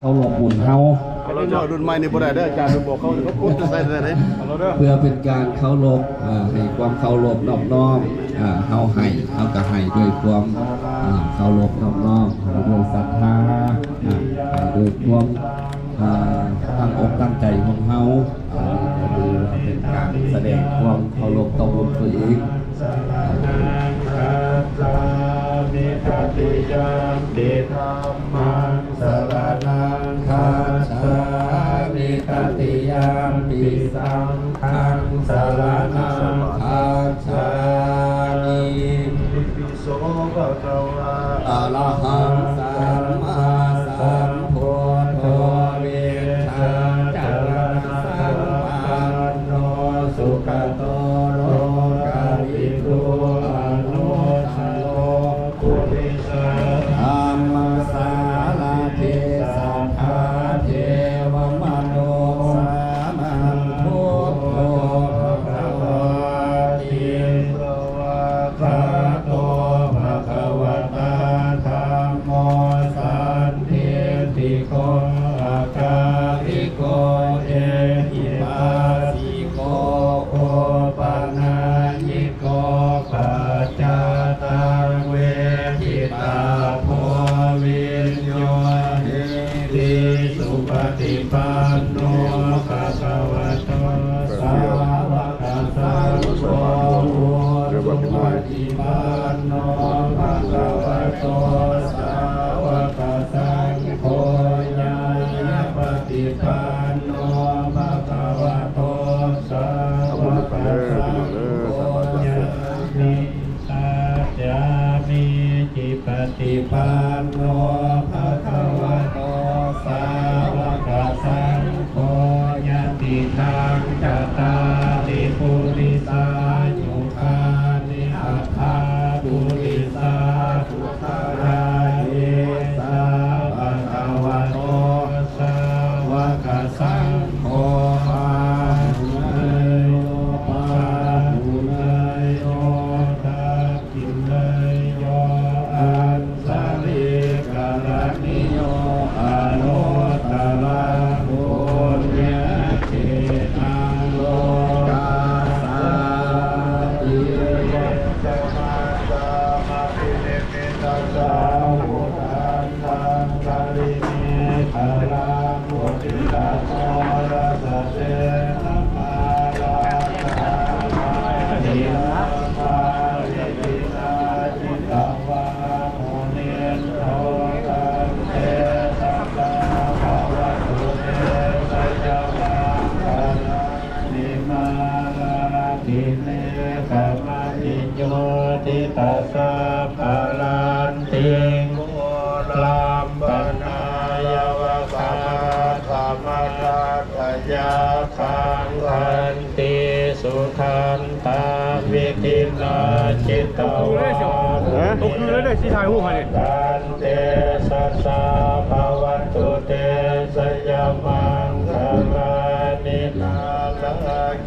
ເຄົາລົບບຸນເຮົາ ເດັກນ້ອຍລຸ້ນໃໝ່ນີ້ບໍ່ໄດ້ເດີ ອາຈານໄປບອກເຂົາ ເຂົາກົດໃສ່ໃດ. ເພື່ອເປັນການເຄົາລົບ ເອີ ໃຫ້ຄວາມເຄົາລົບນອບນ້ອມ ເອີ ເຮົາໃຫ້ ເຮົາກໍໃຫ້ດ້ວຍຄວາມ ເອີ ເຄົາລົບນອບນ້ອມ ໃຫ້ດ້ວຍສັດທາ ເອີ ໃຫ້ດ້ວຍຄວາມ ເອີ ຕັ້ງອົກຕັ້ງໃຈຂອງເຮົາ ເອີ ກໍຖືວ່າເປັນການສະແດງຄວາມເຄົາລົບຕໍ່ບຸນຕົວເອງ. ສະຣະນັງຄັດສາມິ ຕະຕິຍາມປິ ທຳມັງ ສະຣະນັງຄັດສາມິ ຕະຕິຍາມປິ ສັງຄັງ ສະຣະນັງຄັດສາມິ ຕິໂສ ພະຄະວາ ອະລະຫັງ ສຳມາສຳພຸດໂທ ວິຊາຈາລະນະສັມປັນໂນ ສຸກະໂຕ ໂລກະວິທູ ອະນຸດຕະໂລ ປຸລິສະທຳມະສາລະຖິ ສັດຖາເທວະມະນຸສານັງ ພຸດໂທ ພະຄະວາ ຕິສວາ ຄາໂຕ ພະຄະວະຕາ ທຳໂມ ສັນທິດຖິໂກ ອະກາລິໂກ ເອຫິປາສິໂກ ໂອປະນາຍິໂກ ປັດຈະຕັງ ເວທິຕາໂພ ວິນໂຍ ຫິຕິ ສຸປະຕິປັນໂນ ພະຄະວະໂຕ ສາວະກະສັງໂຄ ອຸຈຸປະຕິປັນໂນ ພະຄະວະໂຕ ສາວະກະສັງໂຄ ຍາຍະປະຕິປັນໂນ ພະຄະວະໂຕ ສາວະກະສັງໂຄ ຍາ ມິ ສັດຈາ ມີ ຈິ ປະຕິປັນໂນ ພະຄະວະໂຕ ສາວະກະສັງໂຄ ຍະຕິທັງ ຈະຕາລິ ປຸລິສາຍຸຄານິ ອັດຖາ ປຸລິສາປຸກຄະລາ ເອສາ ພະຄະວະໂຕ ສາວະກະສັງໂຄ ອາຫຸເນໂຍ ປາຫຸເນໂຍ ທັກ ກິເນໂຍ ອັນຊະລີກະລະນິໂຍ ອະນຸດຕະລັງ ປຸນຍະເຂຕັງ ໂລກັດສາຕິ ເວສະມາສາມະພິນິມິຕະສາວຸທັນຕັງ ກະລິເມຂະລັງ ໂອຕິຕະໂຊລະສະເສນະມາລາ ສາມະຕິນາມາ ວິທິນາ ຈິດຕະວາ ມຸນິນໂທ ຕັນເຕ ສະສາ ພະວັດຖຸ ເຕ ຊະຍະ ມັງຄະລານິ ມາລາພິເນກະມະຕິໂຍ ທິຕາສາພະລັນຕິງ ໂຄລັມປະນາຍະວະຄະມາ ຄະມະລັດຕະຍາຄັງ ຂັນຕິສຸທັນຕາ ວິທິນາ ຈິດຕະວາ ຮະ? ຕົກຄືນເລີຍເດ້ ຊິຖ່າຍຮູບໃຫ້ນີ້ ເຕຊະສາ ພະວັດຖຸເຕ ຊະຍະມັງຄະລານິ ນາລະ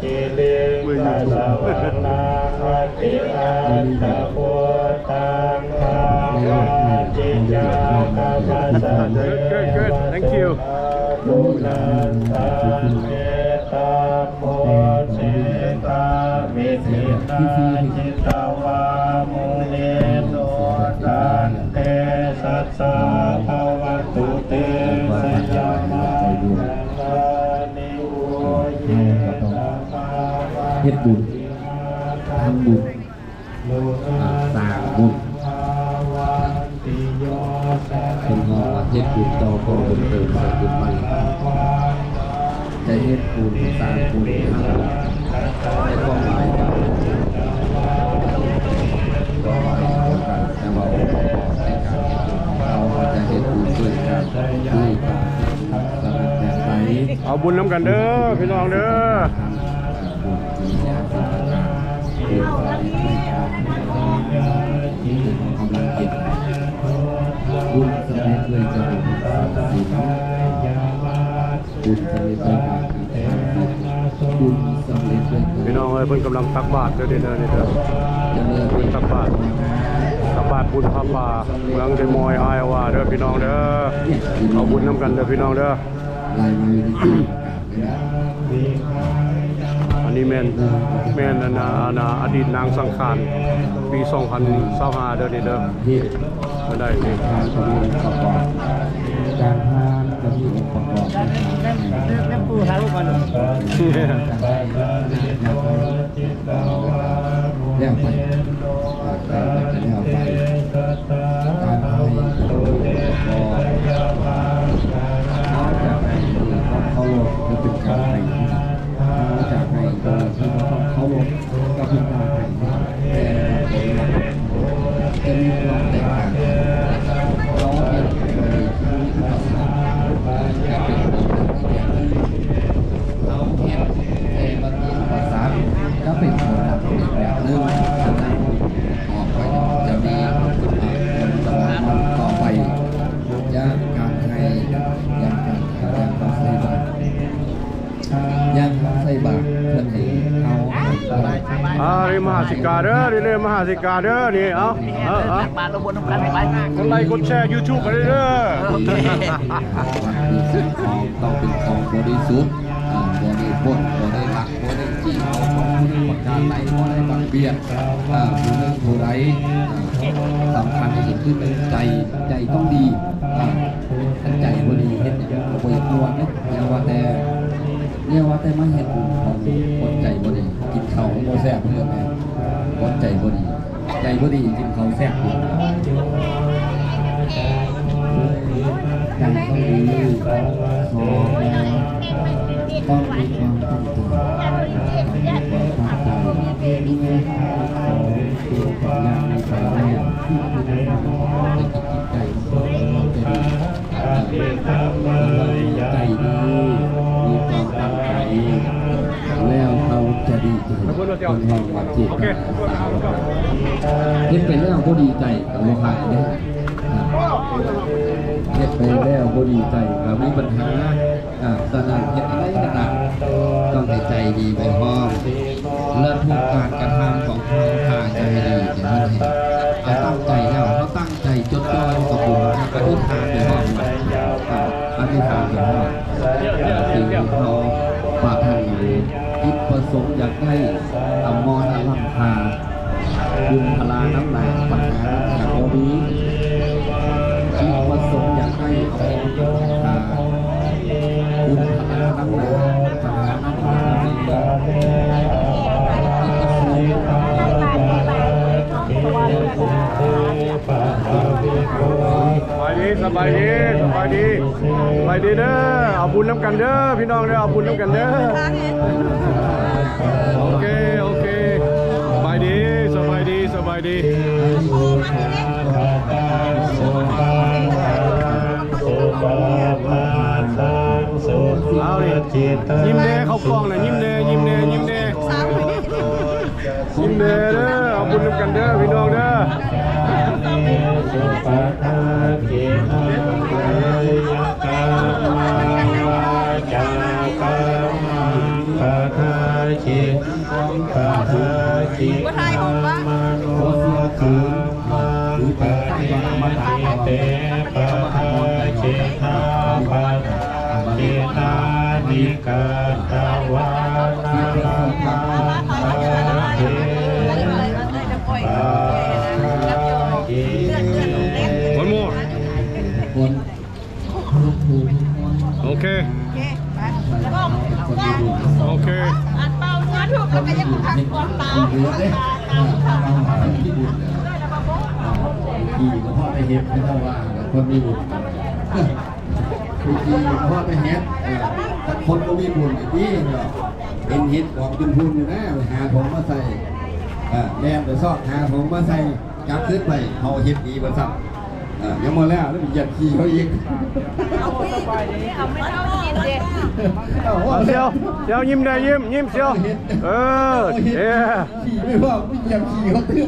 ກິລິງ ກະສະວັນນະຫະຕິ ອັດຕະພຸດທັງ ທາມາຈິຈາຄະມະສະເທວະ Good, good, good. Thank you. ສຸນານຕາ ເມຕຕາ ໂມເສຕາ ມິທິນາ ຈິຕະວາ ມຸນີໂນ ຕັນເຕຊະສາ ພະວັດຕຸເຕ ຊະຍະມັງຄະລານິ ໂອເຄ ເຮັດບຸນ ທຳບຸນ ອ່າ ສ້າງບຸນ ເພິ່ນເວົ້າວ່າເຮັດບຸນຕໍ່ພໍ່ບຸນເຕີມໃສ່ບຸນໃໝ່ ຈະເຮັດບຸນສ້າງບຸນໃຫ້ເຮົາ ໃນຄວາມໝາຍດຽວກັນ ຄວາມໝາຍດຽວກັນ ແຕ່ວ່າອົງປະກອບໃນການເຮັດບຸນ ເຮົາຈະເຮັດບຸນດ້ວຍກັນ ດ້ວຍການສະໜັບແບບໃດ ເອົາບຸນນຳກັນເດີ ພີ່ນ້ອງເດີ. ບຸນກິລິຍາສິບປະການ ບຸນສຳເລັດດ້ວຍການເຮັດບຸນ ບຸນເຮົາກຳລັງເຮັດ ບຸນສຳເລັດດ້ວຍການຮັກສາສິນ ບຸນສຳເລັດດ້ວຍການຮັກສາສິນ ບຸນສຳເລັດດ້ວຍການ ພີ່ນ້ອງເອີຍ ເພິ່ນກຳລັງຕັກບາດເດີ ເດີ ເດີ ເດີ ຈະເລີນ ເພິ່ນຕັກບາດ ພາວະນາ ຕະບາດບຸນຜ້າປ່າ ເມືອງເດມອຍ ໄອໂອວາ ເດີພີ່ນ້ອງເດີ. ເອົາບຸນນຳກັນເດີພີ່ນ້ອງເດີ. ອັນນີ້ແມ່ນ ແມ່ນອັນນ່າ ອັນນ່າ ອະດີດນາງສັງຂານ ປີສອງພັນຊາວຫ້າເດີນີ້ເດີ. ເພິ່ນໄດ້ນີ້ ການທານກໍມີປະກອບ ການທານກໍມີອົງປະກອບ ແລ້ວໄປ ແລ້ວໄປ ການໃຫ້ ນອກຈາກໃຫ້ດ້ວຍຄວາມເຄົາລົບ ແລະ ເປັນການໃຫ້ ນອກຈາກໃຫ້ດ້ວຍຄວາມເຄົາລົບ ກັບເປັນການໃຫ້ ແຕ່ລະຄົນ ຈະມີຄວາມແຕກຕ່າງກັນ. ເຮົາເຮັດໂດຍທີ່ບໍ່ມີອຸປະສັກ ຈະເປັນຜົນລັບອີກແບບໜຶ່ງ. ເຮົາເຮັດແຕ່ບໍ່ມີອຸປະສັກ ຈະເປັນຜົນລັບອີກແບບໜຶ່ງ. ສະນັ້ນ ອອກໄປຈະມີ ອ່າ ຜົນສະບາບມັນຕໍ່ໄປ. ຢ່າງການໃຫ້ ຢ່າງການໃຫ້ ຢ່າງການໃສ່ບາດ ຢ່າງການໃສ່ບາດ ເພິ່ນໃຫ້ເຮົາ ອ່າ ນີ້ມະຫາສິກາເດີ ນີ້ເດີມະຫາສິກາເດີ ນີ້ ເອົາ ເອີ ເອົາ ຕັກບາດລະບົນນຳກັນໄປ ກົດໄລກົດແຊຢູທູບໄປເດີ. ຕ້ອງເປັນຂອງບໍລິສຸດ ອ່າ ບໍ່ໄດ້ປົນ ບໍ່ໄດ້ລັກ ບໍ່ໄດ້ຈີ້ເອົາຂອງຜູ້ອື່ນປະການໃດ ບໍ່ໄດ້ບັງບຽດ ອ່າ ຜູ້ໜຶ່ງຜູ້ໃດ ອ່າ ສຳຄັນທີ່ສຸດຄືໃຈ ໃຈຕ້ອງດີ ອ່າ ຄັນໃຈບໍ່ດີເຮັດຫຍັງກໍບໍ່ຢາກມ່ວນເດ້. ຢ່າວ່າແຕ່ ຢ່າວ່າແຕ່ມາເຮັດບຸນຂອງຄົນໃຈບໍ່ດີ ກິນເຂົ້າມັນບໍ່ແຊບເດີແມ່ ຄົນໃຈບໍ່ດີ ໃຈບໍ່ດີກິນເຂົ້າແຊບຢູ່. ໃຈຕ້ອງດີ ສອງ ຕ້ອງມີຄວາມຕັ້ງໃຈ ຕ້ອງມີຄວາມຕັ້ງໃຈ ເມື່ອເຮັດຂອງຕົວຢ່າງນີ້ໄປແລ້ວ ໃນຈິດໃຈຂອງເຮົາຈະດີ ໃຈດີ ມີຄວາມຕັ້ງໃຈ ແລ້ວເຮົາຈະດີໃຈ. ເພິ່ນເວົ້າວ່າເຈດຕະນາ ເຮັດໄປແລ້ວບໍ່ດີໃຈກໍບໍ່ຂາຍເດ້. ເຮັດໄປແລ້ວບໍ່ດີໃຈກໍມີບັນຫາ. ອ່າ ສະນັ້ນເຮັດອັນໃດກໍຕາມ ຕ້ອງໃຫ້ໃຈດີໄປພ້ອມ ແລະ ທຸກການກະທຳຂອງເຮົາ ຖ້າໃຈດີ ຈະເຮັດໃຫ້ ອ່າ ຕັ້ງໃຈແລ້ວ ເຮົາຕັ້ງໃຈຈົດຈ່ອງກັບບຸນ ອະທິຖານໄປພ້ອມ ອ່າ ອະທິຖານໄປພ້ອມ ສິ່ງທີ່ເຮົາປາດຖະໜາ ຈິດປະສົງຢາກໄດ້ ອຳມອນອັນລ້ຳຄ່າ ບຸນພະລານຳໜ້າ ບັນຫານຳໜ້າບໍ່ມີ ຈຸດປະສົງຢາກໄດ້ອຳມອນນຳໜ້າ ບຸນພະລານຳໜ້າ ບັນຫານຳໜ້າບໍ່ມີ. ສະບາຍດີ ສະບາຍດີ ສະບາຍດີ ສະບາຍດີເດີ ເອົາບຸນນຳກັນເດີພີ່ນ້ອງເດີ ເອົາບຸນນຳກັນເດີ. ໂອເຄ ໂອເຄ ສະບາຍດີ ສະບາຍດີ ສະບາຍດີ. ເອົານີ້ ຍິ້ມແດ່ ເຂົ້າກ້ອງນະ ຍິ້ມແດ່ ຍິ້ມແດ່ ຍິ້ມແດ່. ຍິນດີເດີ ເອົາບຸນນຳກັນເດີພີ່ນ້ອງເດີ. One more. ໂອເຄ ໂອເຄ ອັນເປົ່າເງິນຖືກແລ້ວກໍຍັງບໍ່ທັນຄວນຕາມ ທີ່ບຸນ ທີ່ກໍພໍໄດ້ເຮັດ ເຂົາເຈົ້າວ່າຄົນມີບຸນ ທີ່ພໍໄດ້ເຮັດ ເອີ ຄັນຄົນບໍ່ມີບຸນນີ້ຕິ ເຫັນເຫັດອອກເປັນພຸ່ນຢູ່ນະ ໄປຫາຖົງມາໃສ່ ເອີ ແລ່ນໄປຊອກຫາຖົງມາໃສ່ ກັບຄືນໄປ ເຮົາເຮັດດີວ່າຊັ້ນ ເອີ ຍັງບໍ່ແລ້ວ ແລ້ວໄປຢຽບຂີ້ເຂົາອີກ. ເອົາສຽວ ສຽວ ຍິ້ມແດ່ ຍິ້ມ ຍິ້ມສຽວ ເອີ ເອີ ຂີ້ໄປພ້ອມ ໄປຢຽບຂີ້ເຂົາຕື່ມ.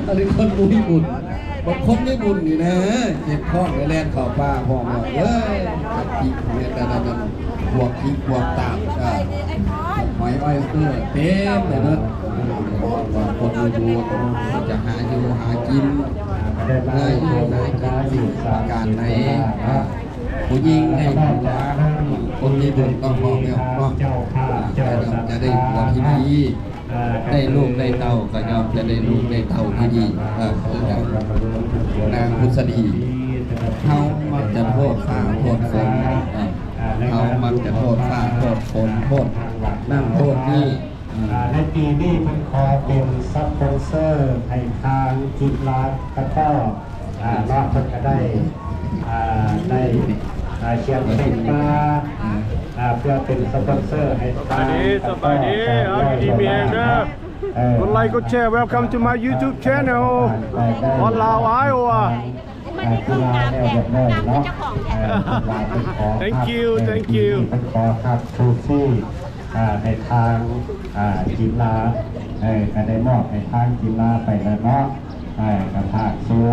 ອັນນີ້ຄົນບໍ່ມີບຸນ ບາງຄົນມີບຸນນີ້ນະ ເຈັບທ້ອງໄປແລ່ນເຂົ້າປ່າພ້ອມແລ້ວ ເອີ ກັບທີ່ເຮັດອັນນັ້ນ ພວກທີ່ພວກຕາມ ເອີ ຫອຍອອຍສເຕີເຕັມໄປເບິດ. ວ່າຄົນຢູ່ບໍ່ຈະຫາຢູ່ຫາກິນ ລາຍໄດ້ລາຍກິນປະການໃດ ຜູ້ຍິງໄດ້ຜົວ ຄົນມີບຸນຕ້ອງບອກແລ້ວເນາະ ຈະໄດ້ຜົວທີ່ດີ ໄດ້ລູກໄດ້ເຕົ້າກໍຍ່ອມຈະໄດ້ລູກໄດ້ເຕົ້າທີ່ດີ ເອີ ຄືກັນນາງພຸດສະດີ. ເຮົາມັກຈະໂທດຟ້າໂທດຝົນ ເອີ ເຮົາມັກຈະໂທດຟ້າໂທດຝົນ ໂທດນັ້ນໂທດນີ້. ອ່າ ໃນປີນີ້ເພິ່ນຂໍເປັນສະປອນເຊີໃຫ້ທາງຈິມລາກະຕໍ້ ອ່າ ເນາະ ເພິ່ນກໍໄດ້ ອ່າ ໄດ້ ອ່າ ຂຽນເຊັກມາ ອ່າ ເພື່ອເປັນສະປອນເຊີໃຫ້ທາງ ສະບາຍດີ ສະບາຍດີ ເອົາຢູ່ດີມີແຮງເດີ ເອີ ກົດໄລກົດແຊ Welcome to my YouTube channel on Lao Iowa. ອ່າ ກິລາແລ້ວຮຽບຮ້ອຍເນາະ ເອີ ເພິ່ນວ່າເພິ່ນຂໍ Thank you, thank you. ເພິ່ນຂໍຮັບຊູຊີ ອ່າ ໃຫ້ທາງ ອ່າ ຈິມລາ ເອີ ກໍໄດ້ມອບໃຫ້ທາງຈິມລາໄປແລ້ວເນາະ ເອີ ກໍພາກສ່ວນ